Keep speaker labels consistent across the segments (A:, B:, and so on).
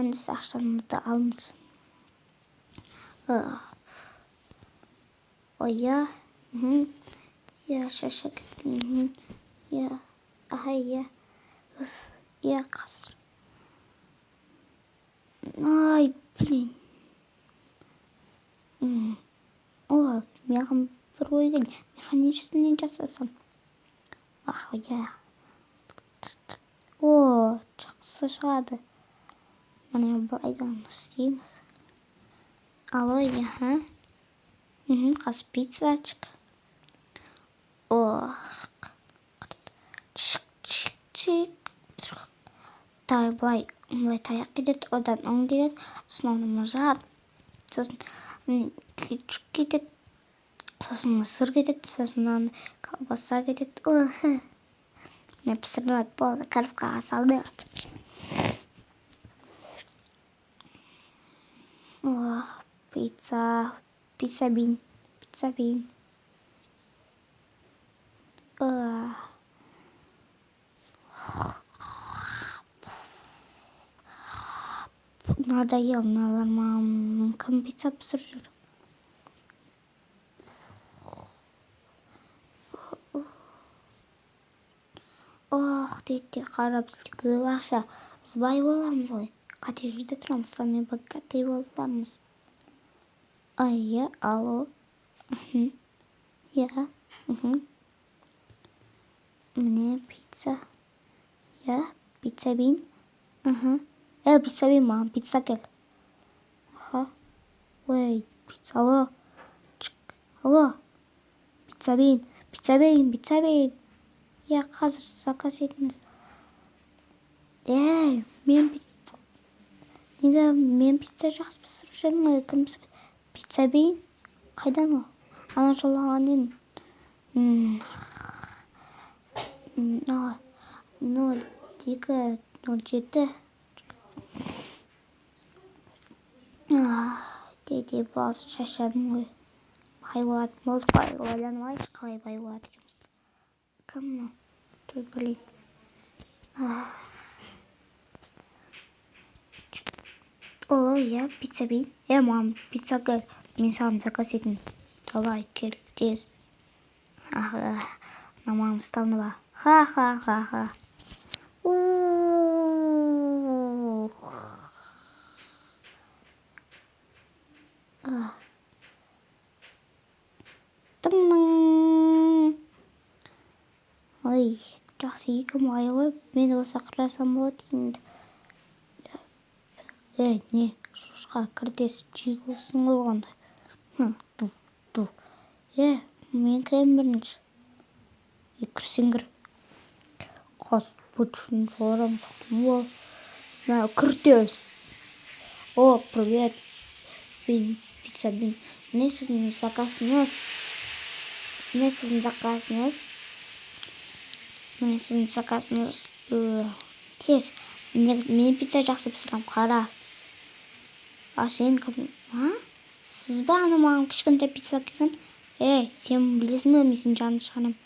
A: Алыңыз, ақшаңызды алыңыз. Ой, иә. Иә, шаршап кеттім. Иә. Аха, иә. Иә, қазір. Ай, блин. О, маған бір ой келді. Механический жасасам. Ах, иә. О, жақсы шығады. Міне, былайдан істейміз. Алло, аха. Қазір пиццачик. Ох. Чик, чик, чик. Тай, былай, былай таяқ кетеді, одан ұн кетеді, сосын оны мыжады, сосын кетчуп кетеді, сосын сыр кетеді, сосын мынаны колбаса кетеді. Ох. Міне, пісіріледі, болды, коробкаға салдық. Ох, пицца, пицца бин, пицца бин. Надоел мыналар маған. Кім пицца пісіріп жүр? Ох, дейді, қарап, бізде көп ақша. Біз бай боламыз ғой. Қате жерде тұрамыз, сонымен богатый боламыз. Ай, иә, алло. Иә. Міне пицца. Иә, пицца бин. Пицца бин, маған пицца кел. Аха. Ой, пицца, алло. Алло. Пицца бин, пицца бин, пицца бин. Иә, қазір заказ етіңіз. Ей, мен пицца. Неге мен пицца жақсы пісіріп жүрмін ғой, кім пісіреді? Пицца бин? Қайдан ол? Ана жолы алған едім. 0, 2, 0, 7. Деді, баласы шаршадым ғой. Бай болатын болдық қой, ойланып алайықшы, қалай бай болады екенбіз. Кім мынау? Той, блин. О, иә, пицца бин. Е, маған пицца кел. Мен саған заказ етейін. Давай, кел, тез. Аха, мына маған ұсталды ба? Ха-ха-ха-ха. Тың-тың. Ой, жақсы екі бай ғой. Мен осы құрасам болады енді. Ей, не, шошқа кірдес жиғылсын ғой онда. Ту, ту. Е, мен кіремін бірінші. Е, кірсең кір. Қас, бұтшын сорам соқтым ғой. Мә, кір тез. О, привет. Бин, пицца бин. Міне сіздің заказыңыз. Міне сіздің заказыңыз. Міне сіздің заказыңыз. Тез. Мен пицца жақсы пісіремін, қара. А сен кім? А? Сіз бе ана маған кішкентай пицца әкелген? Ей, сен білесің бе, мен сенің жаныңды шығарамын.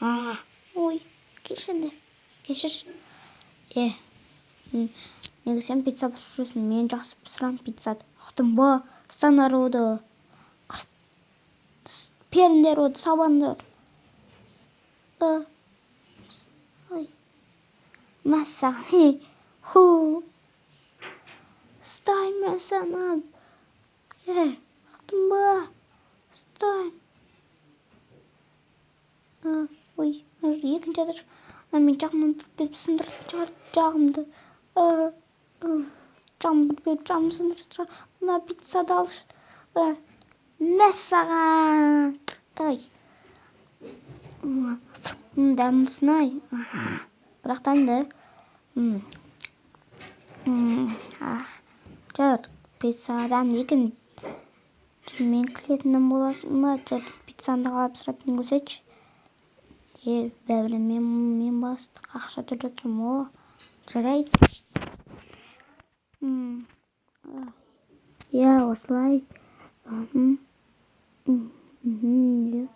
A: А, ой, кешіріңдер. Кешірші. Е, неге сен пицца пісіріп жүрсің? Мен жақсы пісіремін пиццаны. Ұқтың ба? Ұстанар оды. Періндер оды, сабандар. Ой. Мәссаған. Ху. Стай, мәссаған. Е, ұқтың ба? Стай. Ой, екінші этаж. Мен жағымнан бір сындырып шығар жағымды. Жағымды бір жағымды сындырып шығар. Мына пиццады алшы. Мәссаған. Ай. Дәмдісін ай. Бірақ дәмді. Жүр, пиццадан екен. Жүр, мен клиентім боласың ба? Жүр, пиццаңды қалап сұрап мен көрсетші. Е, бәрібір мен бастық ақша төлеп тұрмын. О, жарайды. Иә, осылай. Иә.